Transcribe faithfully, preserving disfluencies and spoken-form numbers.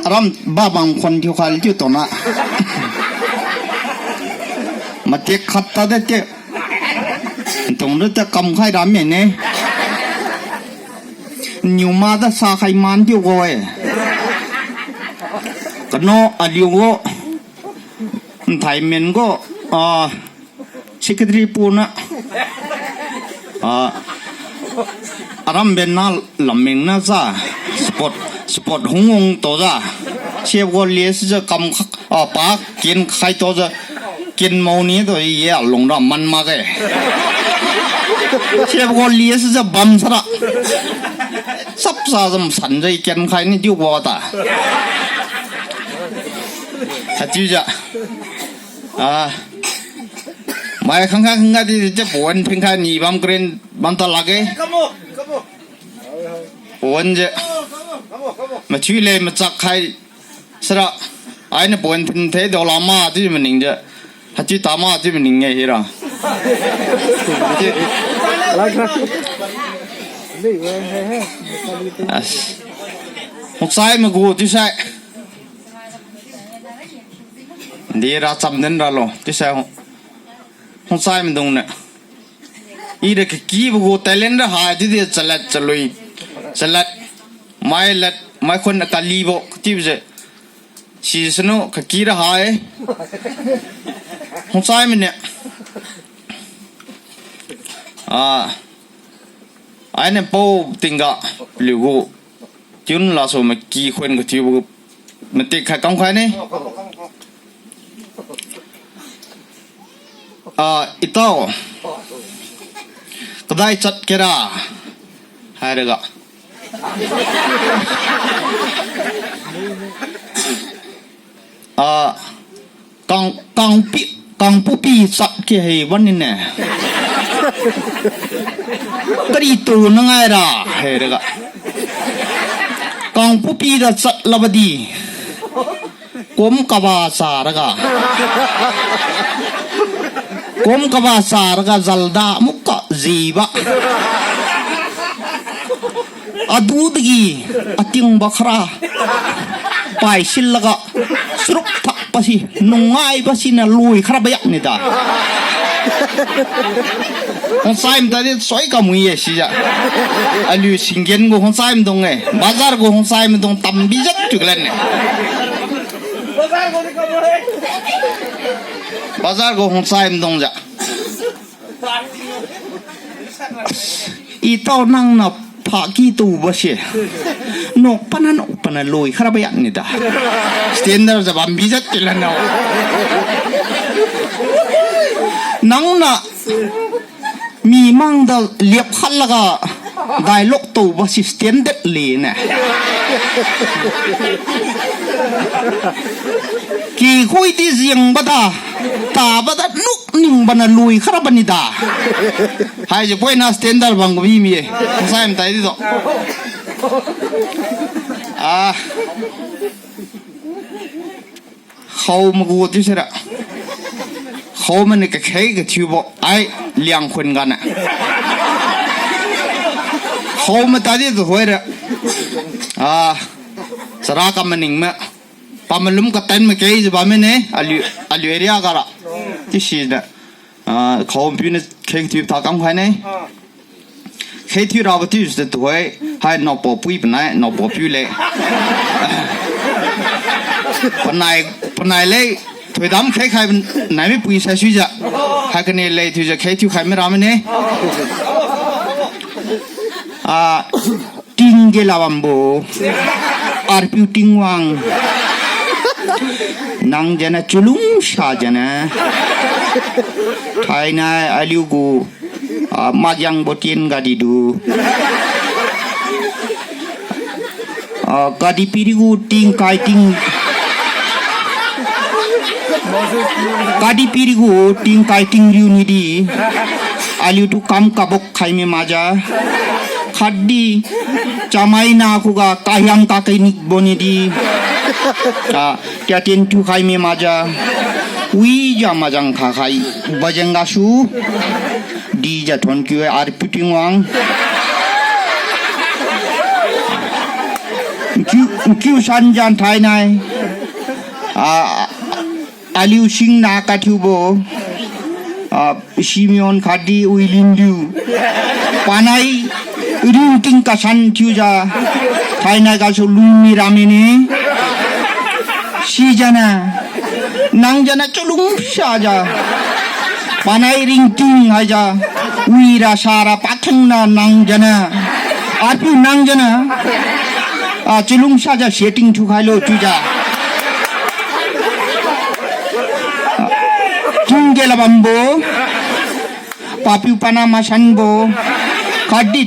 Aram babang khon thiu khai chiu tona. Matek khat ta de te. Tung de te kam khai ram me ne. Niu ma da sa khai man thiu go e. Kano aliu go. Nthai men go. Ah, Secretary pu na, ah, aram ben na lam meng na sa, sport, sport hung hung to sa. Siap go lias ja kam khak, ah, pa kin khai to sa, kin mau ni to ye alung ra man mak e. Siap go lias ja bam sara. Sap sa jam san ja kin khai ni diu go ta. Hati ja. Ah. Mai khang khang khang di je pon phing khai ni bam kren bam ta lak e. Pon je. Machui le machak khai sara. Ai na pon phin the do la ma di maning je. Hachi ta ma di maning nge hira. As. Hong sai magu di sai. Ndi ra cham den ra lo. Tisai hong, hong sai maidung ne. I de kakibo gu talent ra hai, di di chalat chalui. Chalat. Mai lat, mai khun kalibo, katibo je. Si sunu kaki ra hai. Hong sai mane. Ah. Aine pao tingga liu gu. Tune lasu maki khun kathiubo matik khai kam khai ne. Ah, itao. Kadai chat kera. Hairaga. Ah, kang, kangpi, kangpupi chat ke hai wan ni ne. Kari tu na ngai ra, hairaga. Kangpupi da chat laba di. Kum kaba sa raga. Kum kaba sa raga zalda muka ziba. Adu dagi ating ba khara. Pai silaga. Suruk thak pasi. Nungai pasi na lui khara bayak ni da. Hong sai mata di soi kamui ye siya. Aliu singgen gu hong sai madung e. Bazar gu hong sai madung tambi jat tu kalen ne. Bazar gu hong sai madung ja. Itao nang na phaki tu ba si. Nok pana nok pana lui khara bayak ni da. Standard ja bambi jat tilan na. Nang na mi mang da liap khat laga dialogue tu ba si standard le ne. Ki khui di ziang ba da, ta ba da nuk ning ba na lui khara ba ni da. Hai je poi na standard bang ko bi mi e. Sai mtai di do. Ah. Khao magu tiu sira. Khao mani kakhei kathiubo. Ai, liang khun gana. Khao mata di tu hoi ra. Ah, sara ka maning ma. Pamalum katan makei jiu bamme ne, aliu, aliu area ga ra. Tisi da. Ah, khao piu ne kheng thiu tha kam khai ne. Kheng thiu rabo thiu se tuhoi, hai naopo pui panai, naopo piu le. Panai, panai le, thoidam kheng khai nai mi pui sai sui ja. Hai kane le thiu ja kheng thiu khai mi ra mi ne. Ah, Ting ge lawambo. Arpiu Tingwang. Nang jana chulung sa jana. Thainai aliu gu, ah, majang botin gadi du. Ah, gadi piri gu tingkai ting. Gadi piri gu tingkai tingriu ni di. Aliu tu kam kabok khai mi maja. Khatdi, chamai na khuga kahiang kakai nik boni di. Ah, tia tin tu khai mi maja. Wi ja majang kha khai. Bajang gasu. Di ja thon kiu Arpiu Tingwang. Kiu. Nkiu san jan thainai. Ah, aliu singna kathiubo. Ah, Simeon khatdi William liu. Panai ringting kasan thiujiu. Thainai gasu lungmi ramine. Sijana. Nang jana chalungsajiu. Panai ringting haijiu. Wira sara pathengna nang jana. Apiu nang jana. Ah, chalungsajiu setting thiukhailo chiujiu. Tingge labambo, papiu pana masanbo, khatdi